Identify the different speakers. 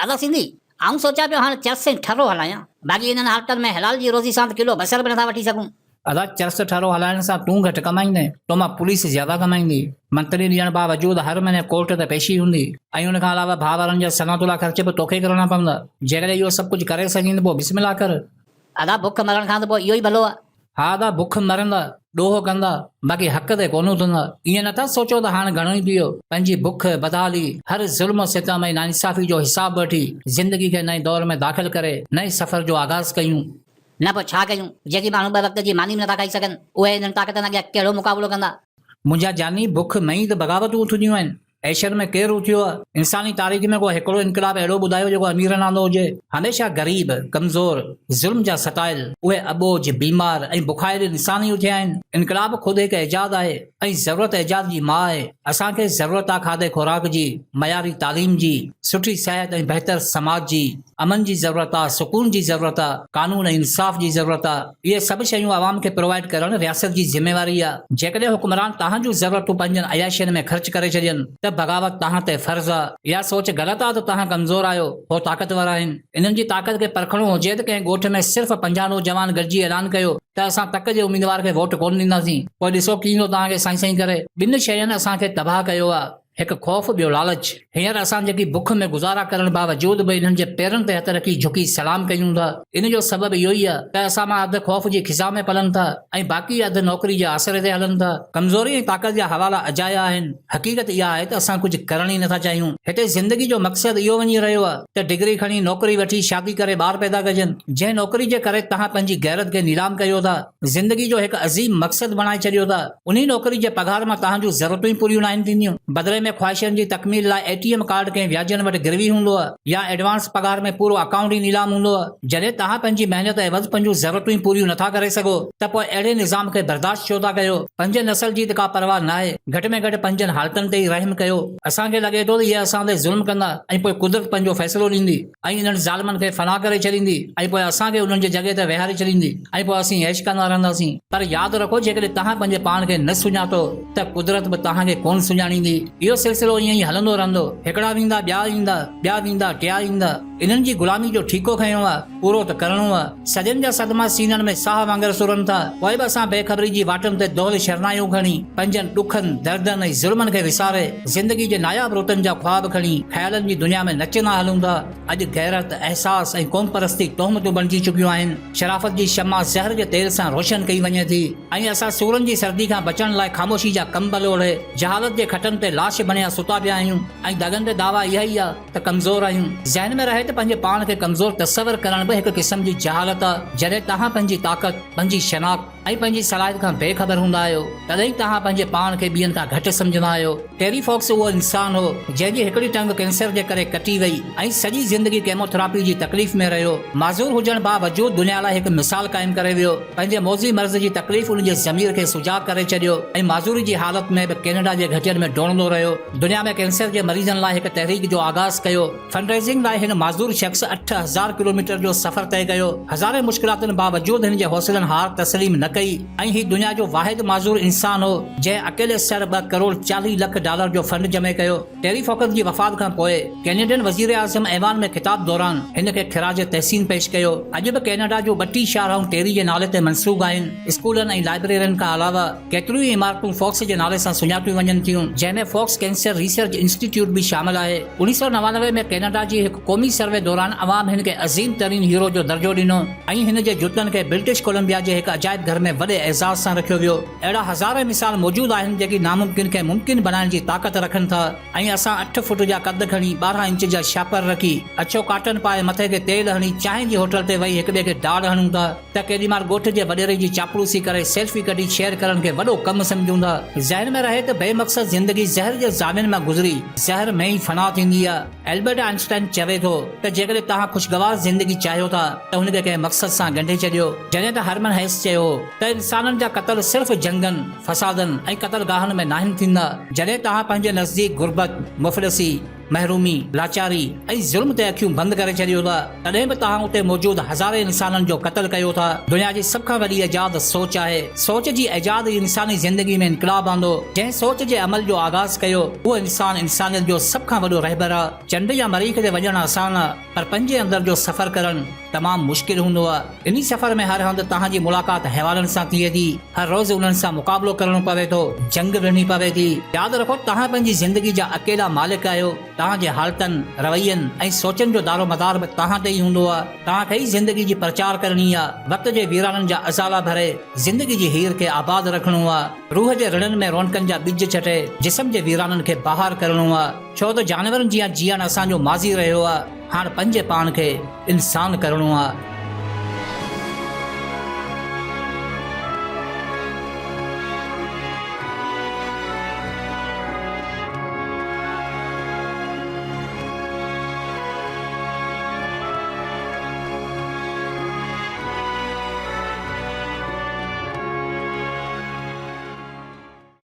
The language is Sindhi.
Speaker 1: ادا سنڌي، آئون سوچيان پيو هاڻ چرس ۽ ٺرو هلايان. باقي انهن حالتن ۾ حلال جي روزي سان ته ڪلو بصر به نٿا وٺي سگهون.
Speaker 2: ادا چرس ٺرو هلائڻ سان تون گهٽ ڪمائيندين، تو مان پوليس زياده ڪمائيندي. منٿلي ڏيڻ باوجود هر مهيني ڪورٽ تي پيشي هوندي ۽ ان کان علاوه ڀاء وارن جا سنا تولا خرچ به توکي ڪرڻا پوندا. جيڪڏهن اهو سڀ ڪجهه ڪري سگهين ته پوء بسم الله ڪر.
Speaker 1: ادا بک مرڻ کان ته پوء اهو ئي ڀلو آ.
Speaker 2: ها ادا بک مرندا، ڏوهه ڪندا، باقي حق تي ڪونه اٿندا. ائين نٿا سوچو ته هاڻ گهڻو ئي ٿي ويو. پنهنجي بک، بدحالي، هر ظلم و ستم ۽ ناانصافي جو حساب وٺي زندگي کي نئين دور ۾ داخل ڪري نئين سفر جو آغاز ڪيون.
Speaker 1: نه پوء ڇا ڪيون؟ جيڪي ماڻهو ٻه وقت جي ماني به نٿا کائي سگهن، اهي انهن طاقتن اڳيان ڪهڙو مقابلو ڪندا؟
Speaker 2: منهنجا جاني، بک مئي ته بغاوتون اٿنديون آهن. ايشر ۾ ڪير اٿيو آ؟ انساني تاريخ ۾ ڪو هڪڙو انقلاب اهڙو ٻڌايو جيڪو اميرن آندو هجي؟ هميشه غريب، ڪمزور، ظلم جا ستايل، اهي اٻوجهه، بيمار ۽ بکايل انسان ئي اٿيا آهن. انقلاب خود هڪ ايجاد آهي ۽ ضرورت ايجاد جي ماء آهي. اسان کي ضرورت آ کاڌي خوراڪ جي، معياري تعليم جي، سٺي صحت ۽ بهتر سماج جي. امن جي ضرورت آ، سڪون جي ضرورت آ، قانون ۽ انصاف جي ضرورت آ. اهي سڀ شيون عوام کي پرووائيڊ ڪرڻ رياست جي ذميواري آ. جيڪڏهن حڪمران توهان جون ضرورتون پنهنجن عياشين ۾ خرچ ڪري ڇڏين ته بغاوت توهان تي فرض آ. اها سوچ غلط آ ته توهان ڪمزور آهيو، هو طاقتور آهن. انهن جي طاقت کي پرکڻو هجي ته ڪنهن ڳوٺ ۾ صرف 50 نوجوان گڏجي اعلان ڪيو ته اسان تڪ جي اميدوار کي ووٽ ڪونه ڏينداسين، پوء ڏسو ڪيئن ٿو توهان کي سائين سائين ڪري. ٻن شين اسان کي تباهه ڪيو آ. هڪ خوف ٻيو لالچ. هينئر اسان جيڪي بک ۾ گذارا ڪرڻ باوجود به انهن جي پيرن تي هٿ رکي جهڪي سلام ڪيون ٿا، ان جو سبب اهو ئي آهي ته اسان مان اڌ خوف جي خضا ۾ پلن ٿا ۽ باقي اڌ نوڪري جي آسري تي هلن ٿا. ڪمزوري ۽ طاقت جا حوالا اجايا آهن. حقيقت اها آهي ته اسان ڪجهه ڪرڻ ئي نٿا چاهيون. هتي زندگي جو مقصد اهو وڃي رهيو آهي ته ڊگري کڻي، نوڪري وٺي، شادي ڪري ٻار پيدا ڪجن. جنهن نوڪري جي ڪري توهان پنهنجي غيرت کي نيلام ڪيو ٿا، زندگي جو هڪ عظيم مقصد بڻائي ڇڏيو ٿا. انهي نوڪري جي پگهار مان توهان جون ضرورتون ئي پوريون ناهن ٿينديون. بدلي ۾ خواهشن جي تڪميل لاء اي ٽي ايم ڪارڊ ڪنهن وياجين وٽ گروي هوندو آهي يا ايڊوانس پگهار ۾ پورو اڪائونٽ ئي نيلام هوندو آهي. جڏهن توهان پنهنجي محنت عيوض پنهنجون ضرورتون ئي پوريون نٿا ڪري سگهو ته پوء اهڙي نظام کي برداشت ڇو ٿا ڪيو؟ پنهنجي نسل جي ته ڪا پرواهه ناهي. گهٽ ۾ گهٽ پنهنجن حالتن تي ئي رحم ڪيو. اسان کي لڳي ٿو ته اهي اسان تي ظلم ڪندا ۽ پوء قدرت پنهنجو فيصلو ڏيندي. ۽ انهن ظالمن کي فنا ڪري ڇڏيندي ۽ پوء اسان کي انهن جي جڳهه تي ويهاري ڇڏيندي ۽ پوء اسين عيش ڪندا رهنداسين. پر ياد رکو جيڪڏهن توهان پنهنجي پاڻ کي نه سڃاتو ته قدرت به توهان کي ڪونه سڃاڻيندي. اهو سلسلو ائين ئي هلندو رهندو. هڪڙا ويندا ٻيا ايندا، ٻيا ويندا ٽيا ايندا. انهن جي غلامي جو ٺيڪو کنيو آ، پورو ته ڪرڻو آ. صدين جا صدما سينن ۾ ساهه وانگر سرن ٿا. پوء به اسان بي خبري جي واٽن تي دهل شرنايون کڻي، پنهنجن ڏکن، دردن ۽ ظلمن کي وساري، زندگي جي ناياب رتن جا خواب کڻي خيالن جي دنيا ۾ نچندا هلون ٿا. اڄ غيرت، احساس ۽ قومپرستي تهمتون بڻجي چڪيون آهن. شرافت جي شمع زهر جي تيل سان روشن ڪئي وڃي ٿي ۽ اسان سورن جي سردي کان بچڻ لاء خاموشي جا ڪمبل اوڙهي جهالت جي کٽن تي لاش بڻيا ستا پيا آهيون ۽ دڳن تي دعويٰ اها ئي آهي ته ڪمزور آهيون. ذهن ۾ رهي ته پنهنجي پاڻ کي ڪمزور تصور ڪرڻ به هڪ قسم جي جهالت آهي. جڏهن توهان پنهنجي طاقت، پنهنجي شناخت، ۽ پنهنجي صلاحيت کان بي خبر هوندا آهيو، تڏهن ئي توهان پنهنجي پاڻ کي ٻين کان گهٽ سمجهندا آهيو. ٽيري فاڪس اهو انسان هو، جنهن جي هڪڙي ٽنگ ڪينسر جي ڪري ڪٽي وئي ۽ سڄي زندگي ڪيموٿراپي جي تڪليف ۾ رهيو. معذور هجڻ باوجود دنيا لاء هڪ مثال قائم ڪري ويو. پنهنجي موذي مرض جي تڪليف ان جي ضمير کي سجاڳ ڪري ڇڏيو ۽ معذوري جي حالت ۾ به ڪينيڊا جي گهٽين ۾ ڊوڙندو رهيو. دنيا ۾ ڪينسر جي مريضن لاء هڪ تحريڪ جو آغاز ڪيو. فنڊ ريزنگ لاء هن معذور شخص 8000 ڪلوميٽر جو سفر طئي ڪيو. هزارين مشڪلاتن باوجود هن جي حوصلن هار تسليم نه ڪئي ۽ هي دنيا جو واحد معذور انسان هو جنهن اڪيلي سر ٻه ڪروڙ 40 لک ڊالر جو فنڊ جمع ڪيو. ٽيري فوڪس جي وفات کان پوء ڪينيڊين وزيراعظم ايوان ۾ خطاب دوران هن کي خراج تحسين پيش ڪيو. اڄ به ڪينيڊا جون ٻٽي شاهراهون ٽيري جي نالي تي منسوب آهن. اسڪولن ۽ لائبريرين کان علاوه ڪيتريون ئي عمارتون فوڪس جي نالي سان سڃاتيون وڃن ٿيون، جنهن ۾ فوڪس ڪينسر ريسرچ انسٽيٽيوٽ به شامل آهي. 1999 ۾ ڪينيڊا جي هڪ قومي سروي دوران عوام هن کي عظيم ترين هيرو جو درجو ڏنو ۽ هن جي جتن کي برٽش ڪولمبيا جي هڪ عجائب گهر ۾ وڏي اعزاز سان رکيو ويو. اهڙا هزارين مثال موجود آهن جيڪي ناممڪن کي ممڪن بڻائڻ جي طاقت رکن ٿا ۽ اسان اٺ فوٽ جا قد کڻي 12 انچ جا شاپر رکي اڇو ڪاٽن پائي مٿي کي تيل هڻي چانهه جي هوٽل تي ويهي هڪ ٻئي کي ڊاڙ هڻون ٿا. ته ڪيڏي مهل ڳوٺ جي وڏيري جي چاپلوسي ڪري سيلفي ڪڍي شيئر ڪرڻ کي وڏو ڪم سمجهون ٿا. ذهن ۾ رهي ته بي مقصد زندگي زهر جي زاوين مان گذري زهر ۾ ئي فنا ٿيندي آ. البرٽ آئنسٽائن چوي ٿو ته جيڪڏهن توهان خوشگوار زندگي چاهيو ٿا ته هن کي ڪنهن مقصد سان ڳنڍي ڇڏيو. جڏهن ته هرمن هيس چيو هو ته انسانن جا قتل صرف جنگن، فسادن ۽ قتل گاهن ۾ ناهن ٿيندا. جڏهن توهان پنهنجي نزديڪ غربت، مفلسي، محرومي، لاچاري ۽ ظلم تي اکيون بند ڪري ڇڏيو ٿا، تڏهن به توهان اتي موجود هزارين انسانن جو قتل ڪيو ٿا. دنيا جي سڀ کان وڏي ايجاد سوچ آهي. سوچ جي ايجاد ئي انساني زندگي ۾ انقلاب آندو. جنهن سوچ جي عمل جو آغاز ڪيو، اهو انسان انسانيت جو سڀ کان وڏو رهبر آ. چنڊ يا مريخ تي وڃڻ آسان آ، پر پنهنجي اندر جو سفر ڪرڻ تمام مشڪل هوندو آ. انهي سفر ۾ هر هنڌ توهان جي ملاقات حيوانن سان ٿئي ٿي. هر روز انهن سان مقابلو ڪرڻو پوي ٿو، جنگ وڙهڻي پوي ٿي. ياد رکو توهان پنهنجي زندگي جا اڪيلا مالڪ آهيو. توهان جي حالتن، روين ۽ سوچن جو دارومدار به توهان تي ئي هوندو آ. توهان کي ئي زندگي جي پرچار ڪرڻي آ. وقت جي ويرانن جا ازالا ڀري زندگي جي هير کي آباد رکڻو آ. روح جي رڻن ۾ رونقن جا ٻج ڇٽي جسم جي ويرانن کي بهار ڪرڻو آ. ڇو ته جانورن جيان جيئڻ اسان جو ماضي رهيو آ. هاڻ پنهنجي پاڻ کي انسان ڪرڻو آ.